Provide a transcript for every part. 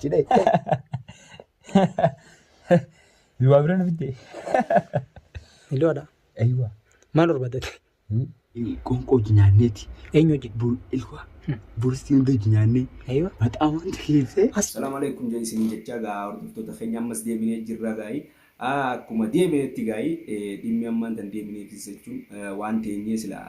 Achi dhayi. Waa bira na fidde. Iloodha. Aywa. Maal barbaadate? Qoonqoo hojii nyaanneeti. Eenyu hojii? Bur ilwa. Bursii hunda hojii nyaannee. Aywa. Maxaa wanta keessee. Assalamu alaikum jee isin jechaa gaa hordoftoota keenya ammas deebinee jirra gaayi. Akkuma deebinetti gaayi dhimmi ammaan tan deebineefis jechuun waan teenyee sila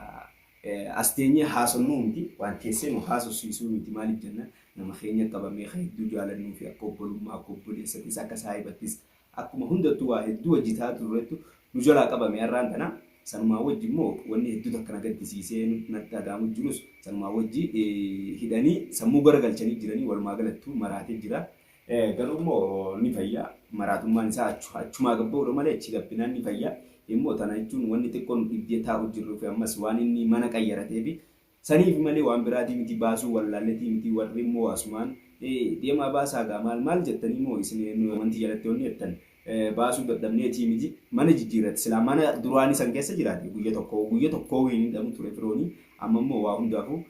as teenyee haasonnuu miti waan teessee nu haasofsiisuu miti maaliif jenna nama keenya qabamee ka hedduu jaalannuu fi akka obbolummaa akka obboleessattis akka saahibattis akkuma hundattuu waa hedduu wajji ta'aa turrettu nu jalaa qabame arraan tana sanumaa wajji immoo wanni hedduu takka na gaddisiisee natti dhaga'amu jirus sanumaa wajji hidhanii sammuu gara galchanii jiranii walumaa galattuu maraatee jira. Garuu immoo ni fayya maraatummaan isaa achumaa gabba'uudha malee achi gabbinaan ni fayya. Immoo tana jechuun wanni xiqqoo nu dhibdee taa'u jirruu fi ammas waan inni mana qayyarateefi Saniif malee waan biraatii miti baasuu wallaalletii miti warri immoo asumaan deemaa baasaa gaa maal maal jettanii immoo isin amantii jalatti wanni jettan baasuu dadhabneetii miti mana jijjiirratti silaa mana duraanii san keessa jiraate guyya tokko guyya tokkoo hin hidhamu ture firoonii amma immoo waa hundaafuu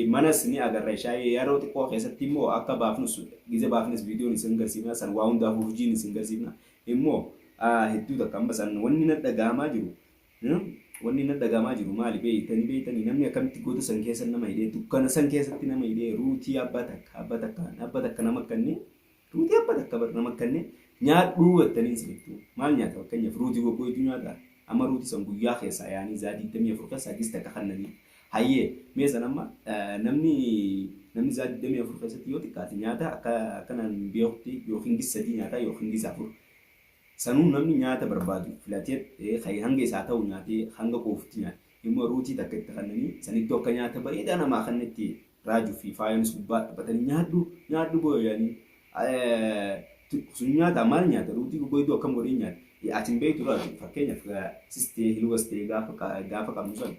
manas ni agarra ishaa yeroo xiqqoo keessatti immoo akka baafnus gize baafnes viidiyoon isin garsiifna san waa hundaafuu hojiin isin garsiifna immoo hedduu takka amma san wanni na dhaga'amaa jiru Wanni na dhagamaa jiru maali beeytani beeytani namni akkamitti goota san keessa nama hidhee dukkana san keessatti nama hidhee ruutii abba takka abba takka abba takka nama kannee ruutii abba takka bar nama kannee nyaadhuu jettanii isinittuu maal nyaata fakkeenyaaf ruutii goggoytuu nyaata amma ruutii san guyyaa keessaa yaanii zaa 24 keessaa gis takka kannanii hayyee mee san amma namni namni zaa 24 keessatti yoo xiqqaate nyaata akka akkanaan beekutti yookiin gis sadii nyaata yookiin gis afur Sanuu namni nyaata barbaadu filatee kan hanga isaa ta'u nyaatee hanga quufutti nyaata. Immoo ruutii takka itti kannanii sanittuu akka nyaata bareedaa namaa kannetti raajuu fi faayonis gubbaa dhaphatanii nyaadhu nyaadhu boo yaanii sun nyaata maal nyaata ruutii goggoyduu akkam godhee nyaata. Ati hin beektu raaju fakkeenyaaf sistee hilwas ta'ee gaafa gaafa qabnu san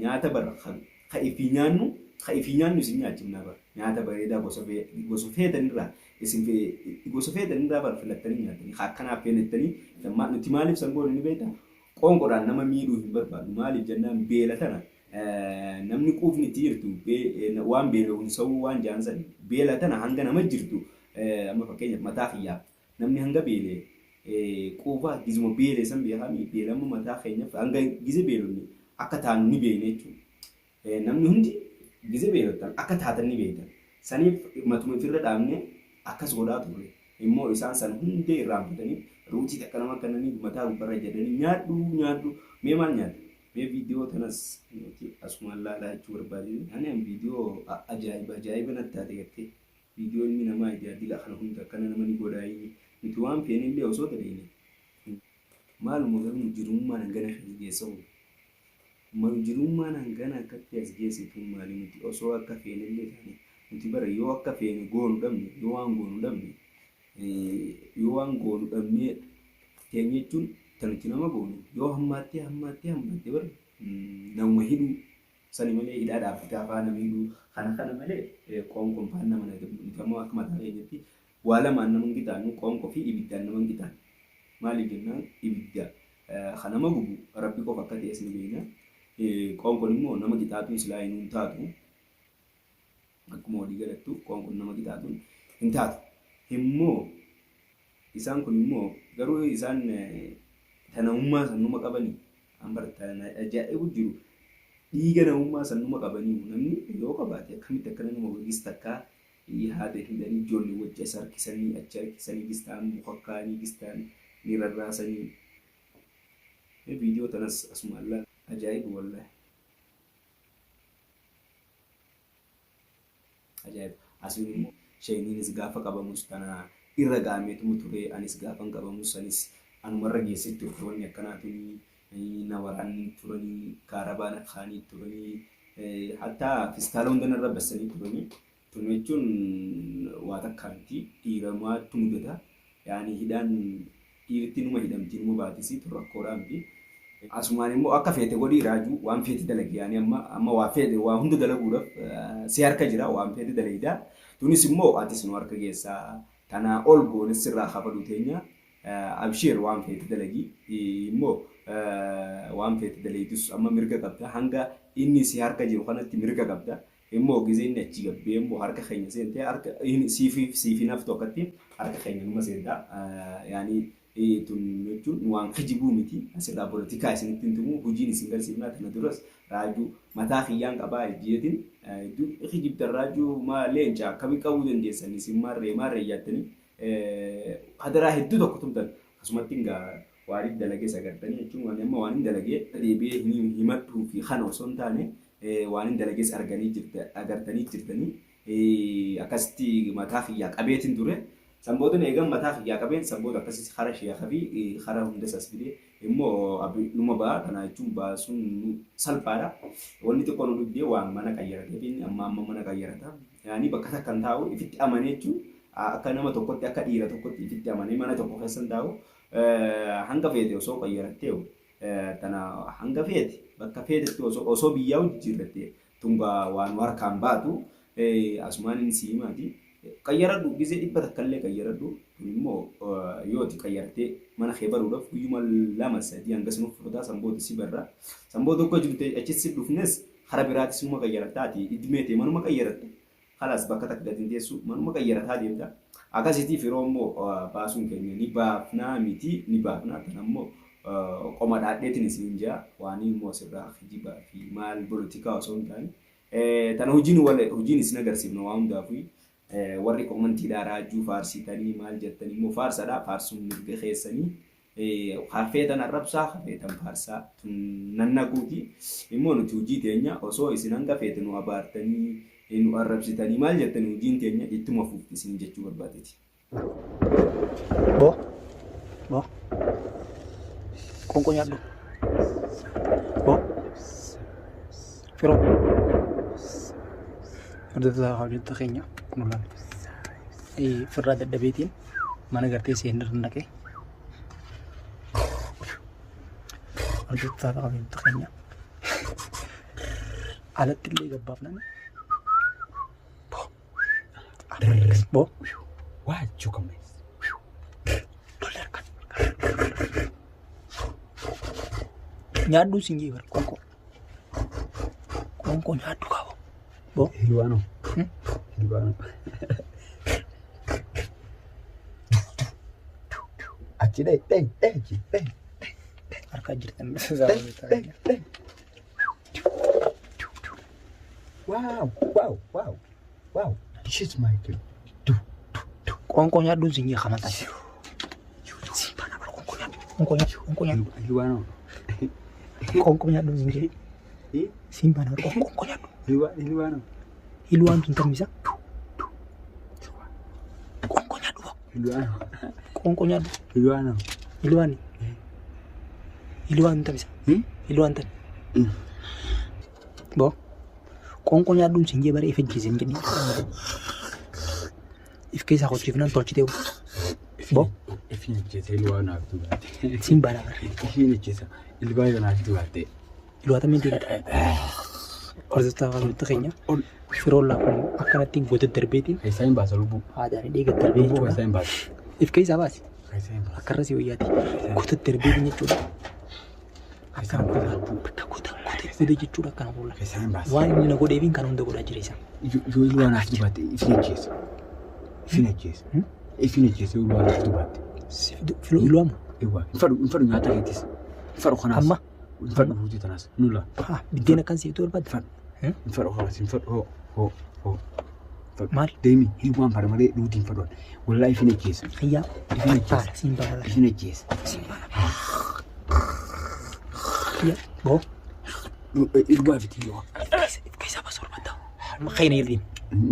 Nyaata bar ka ifii nyaannu ka ifii nyaannu isin nyaachifnaa bar nyaata bareedaa gosa gosa feetanirraa isin gosa feetanirraa bar filattanii nyaatanii ka akkanaa feenettanii nuti maaliif san goone ni beektaa qoonqodhaan nama miidhuu hin barbaadu maaliif jennaan beela tana namni quufni itti jirtu waan beela'u hin sa'uu waan jaan san beela tana hanga nama jirtu amma fakkeenyaaf mataa kiyyaaf Namni hanga beele quufa gizuma beele san beekaami beela amma mataa keenyaf hanga gize beelonne akka taanu ni beeyna jechuudha. Namni hundi gize beelottan akka taatan ni beeytan. Saniif matuma ifirra dhaabne akkas godhaa turre. Immoo isaan san hundee irraanfatanii ruutii takka nama kennanii mataa gubbarra jedhanii nyaadhu nyaadhu mee maal nyaata? Mee viidiyoo tanas nuti asumaan laalaa jechuu barbaade. Ani viidiyoo ajaa'iba ajaa'iba natti taate gartee. Video ilmi namaa ijaa dila kana hunda akkana nama ni godhaayii nuti waan feenellee osoo daleyne maaluma garuu mujrimummaan hangana keessa geessa kun mujrimummaan hangana akkatti as geesse tun maali nuti osoo akka feenellee taane nuti bara yoo akka feene goonu dhabne yoo waan goonu dhabne yoo waan goonu dhabnee teenya jechuun ta nuti nama goonu yoo hammaattee hammaattee hammaattee bara namuma hidhuu Sani malee hidhaa dhaabbataa faa nama hidhuu kana kana malee qoonqoon faan nama nuti ammoo akka mataa keenyatti waa lamaan nama hin qixaannu qoonqoo fi ibiddaan nama hin qixaannu. Maaliif jennaan ibidda kan nama gubu rabbi qofa akka ta'es ni beekna. Qoonqoon immoo nama qixaaxuun silaa hin taatu. Akkuma walii galattu qoonqoon nama qixaaxuun hin taatu. Immoo Isaan kun immoo garuu isaan ta namummaa san numa qabanii an bar ta na ajaa'ibu jiru dhiiga namummaa san numa qabanii namni yoo qabaate akkamitti akkana nama godha gis takkaa haada hidhanii ijoollee wajji as harkisanii achi harkisanii gistaan muka kaanii gistaan ni rarraasanii mee viidiyoo tanas asumaan laal ajaa'ibu wallahi. Ajaa'iba! Asiin immoo Sheeyniinis gaafa qabamus tana irra ga'ameetuma ture. Anis gaafan qabamus anis anumarra geessee turte wanni akkanaa tuni. Na waraananii turanii, kaarabaa na kaa'anii turanii, hattaa fistaala hunda narra bassanii turanii. Tun jechuun waa takkaa miti. Dhiiramaattu mudata. Yaani hidhaan dhiirti numa hidhamti numa baatisi tun rakkoodhaa miti. Asumaan immoo akka feete godhii raajuu waan feete dalagi yaani amma amma waa feete waa hunda dalaguudhaaf si harka jira waan feete dalayda tunis immoo atis nu harka geessaa tanaa ol goone sirraa kafaluu teenya abshiir waan feete dalagi immoo waan feete dalaydus amma mirga qabda hanga inni si harka jiru kanatti mirga qabda. Immoo gizee inni achi gabbee immoo harka keenya seentee harka siif hin haftu akkatti harka keenya numa seenta. Yaani tun jechuun waan kijibuu miti. Asirraa polotikaa isinitti hin tumu hojiin isin garsiifnaa tana duras raajuu mataa kiyyaan qabaa ejjiyeetiin hedduu kijibtan raajuu maa leenca akkamii qabuu dandeessan isin maarree maarree jaattanii hadaraa hedduu tokko tumtan akkasumatti egaa waan hin dalagee sagartanii jechuun waan amma waan hin dalagee deebi'ee himadhuu fi kana osoo hin taane waan hin dalagees arganii jirta agartanii jirtanii akkasitti mataa kiyyaa qabeetiin ture. Sanbootni eegan mataa kiyyaa qabeen sanboota akkasii hara sheekaa fi hara hundas as fide immoo numa ba'a kana jechuun baasuun salphaadha. Wanni xiqqoo nu dhibdee waan mana qayyarateef inni amma amma mana qayyarata. Yaani bakka takka hin taa'u ifitti amanee jechuun akka nama tokkotti akka dhiira tokkotti ifitti amanee mana tokko keessa hin taa'u hanga feete osoo qayyarattee tana hanga feete bakka feetetti osoo biyyaa jijjiirratte tungaa waan harkaan baatu asumaan inni si himaati. Qayyaradhu gizee 100 illee qayyaradhu kun immoo yooti qayyartee mana kee baruudhaaf guyyuma 2 3 hanga sinuuf fudhataa sanboota si barra. Sanboota akka jirte achitti si dhufnes hara biraatis numa qayyarattaati idmee ta'e manuma qayyaratta. Kalaas bakka takka gadi hin teessu manuma qayyarataa deemta. Akkasitti firoo immoo baasuun keenya ni baafnaa miti ni baafnaa tan ammoo qoma dhaadheetiin isin jaa waan immoo asirraa kijibaa fi maal polotikaa osoo hin taane tana hojiin wal hojiin isin agarsiifna waan hundaafuu warri komantiidhaa raajuu faarsitanii maal jettanii immoo faarsadha faarsuun mirga keessanii hafeetan arrabsaa hafeetan faarsaa tun nannaquuti immoo nuti hojii teenya osoo isin hanga feete nu abaartanii nu arrabsitanii maal jettanii hojiin teenya ittuma fufti isin jechuu barbaadeeti. Bo. Bo. Qoonqoo nyaadhu. Bo. Firoo. Hordoftoota hojjettoota keenya kun olaana. Firraa dadhabeetiin mana gartee seenirra naqee. Hordoftoota hojjettoota keenya. Alatti illee gabbaafnan. Bo. Waa jechuu qabna. Nyaadhuu siin jee bara qoonqoo. Qoonqoo nyaadhu kaabo. Bo. Hilwaanoo. Hilwaanoo. Achi dhayi dhayi dhayi achi dhayi. Harkaa jirtan. Dhayi dhayi. Wow wow wow wow. This is my girl. Du du du. Qoonqoo nyaadhuun siin jee kamataa. Siin baana bara qoonqoo nyaadhu. Qoonqoo nyaadhu. Qoonqoo nyaadhu. Hilwaanoo. Qoonqoo nyaadhuun siin jee. Siin baana bara qoonqoo nyaadhu. Hilwaanoo. Hilwaan tun tammisa. Qoonqoo nyaadhu. Hilwaanoo. Qoonqoo nyaadhu. Hilwaanoo. Hilwaan. Hilwaan tammisa. Hilwaan tan. Bo. Qoonqoo nyaadhuun siin jee bara ifa jijjiisin jedhi. If keessaa kochifnaan tolchitee. Bo. Ifin ejjete ilwaa naaf dubaate. Siin baana bara. Ifin ejjeta ilwaa yoo naaf dubaate. Ilwaa tammiin deebita. Hordoftoota hordoftoota keenya. Firoon laafuun akkanatti goda darbeetiin Keessaa hin baasa lubbuu. haadhaan dhiiga darbee Lubbuu jechuudha. keessaa hin baasa. If keessaa baasi. Keessaa hin baasa. Akkarra si wayyaati. Goda darbeetiin jechuudha. Keessaa hin baasa lubbuu. Bakka goda goda goda jechuudha akkana fuula. Keessaa hin baasa. Waan inni na godheefiin kan hunda godhaa jira isaan. Yoo ilwaa naaf dubaate ifin ejjeessa. Ifin ejjeessa. Ifin ejjeessa yoo ilwaa naaf dubaate. Filoo ilwaamu. Ilwaa. Hin fadhu hin fadhu nyaata keetis. Hin fadhu kanaas. Amma. Hin fadhu ruutii tanaas. Nula. Haa biddeen akkan siiftuu barbaadda. Hin fadhu kanaas hin fadhu hoo hoo hoo. Maal? Deemi ilwaan fadha malee ruutii hin fadhu. Wallaahi ifin ejjeessa. Xiyyaa. Ifin ejjeessa. Baala siin baala. Ifin ejjeessa. Siin baala. Xiyyaa. Boo. Ilwaa fiti ilwaa. If keessaa baasuu barbaadda. Maqaa hin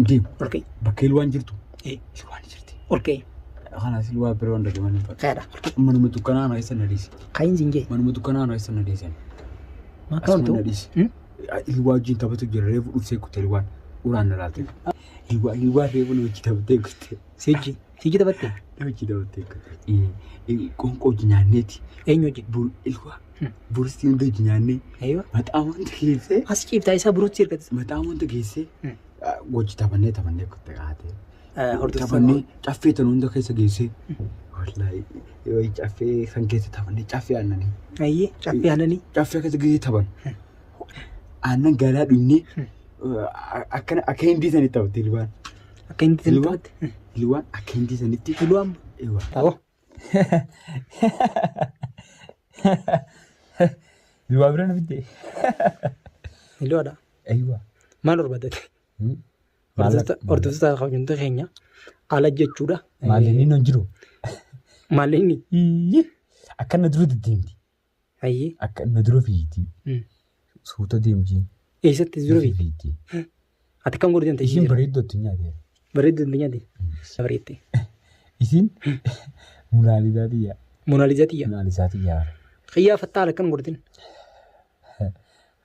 Deemu. Ol ka'e. Bakka ilwaan jirtu. Ilwaan jirti. Ol ka'e. Kanaas ilwaa biroo hin dhagaman hin fadhu. Kaadha. Ol ka'e. Manuma dukkanaa na eessa na dhiisi. Kayin siin jee. Manuma dukkanaa na eessa na dhiisan. Maa Asuma na dhiisi. Ilwaa wajjin taphatu jira reefu dhuftee kutte ilwaan. Uraan na laalte. Ilwaa ilwaa reefu na wajjin taphattee kutte. Sijji. Sijji taphatte. Na wajjin taphattee kutte. Qoonqoo wajjin nyaanneeti. Eenyu wajjin? Ilwaa. Buristii hunda wajjin nyaannee. Eeywa. Maxaa wanta geessee. As ciiftaa isaa buruutti ergate. Maxaa wanta geessee. Wajji taphannee taphannee kutte kaatee. Hordoftoota. Taphannee caffee tan hunda keessa geessee. Wallaahi yoo caffee san keessa taphannee caffee aannanii. Ayyee caffee aannanii. Caffee keessa geessee taphan. Aannan galaa dhugnee Akkana akka hindii sanitti taphatte Hilwaan. Akka hindi sanitti Hilwaan? taphatte. Hilwaan akka hindii sanitti. Hilwaan. Ewa. Taa'oo. Hilwaa bira na fidde. Hilwaadha. Aywa. Maal barbaadate? Hordoftoota kabajamtoota keenya ala jechuudha. Maallaqni hin jiru. Maallaqni. Akka na dura deddeemti. Ayyee. Akka na dura fiigdi. Suuta deemti. Eessatti dura fiigdi? Fiigdi. Ati kam godhu Isiin bareedduu addunyaati. Bareedduu addunyaati. Bareedde. Isiin Munaalisaa tiyya. Munaalisaa tiyya. Munaalisaa tiyya. Xiyyaa fattaa haala kam godhatin?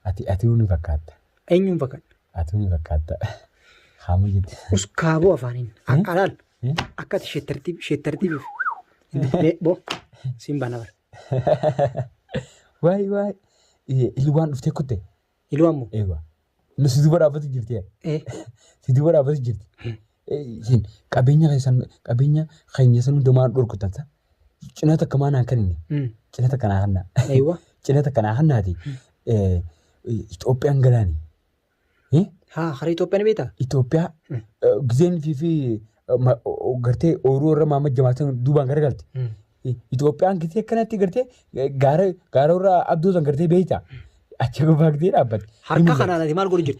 Ati ni fakkaatta. Eenyuun fakkaata? Ati ni fakkaatta. Haama jette. Us kaaboo afaaniin. Alaal. Akka ati sheettartiif. Boo. Siin baana bara. Waay waay. Ilwaan dhuftee kutte. Ilwaan moo? Eewa. Nu si duuba dhaabbatu jirti. Si duuba dhaabbatu jirti. Isin qabeenya keessan qabeenya keenya san hundumaa dhorkutan sa. Cina takka maa naan kennine. Cina takka naa kennaa. Eewa. Cina takka naa kennaati. Itoophiyaan galaani. Haa karaa Itoophiyaa ni beektaa? Itoophiyaa gizeen fi gartee ooyiruu irra maama jamaatan duubaan garagalte. Itoophiyaan gizee akkanatti gartee gaara gaara irra abduu san gartee beektaa? Achi gubbaa gizee dhaabbate. Harka kanaan ati maal godhu jirta?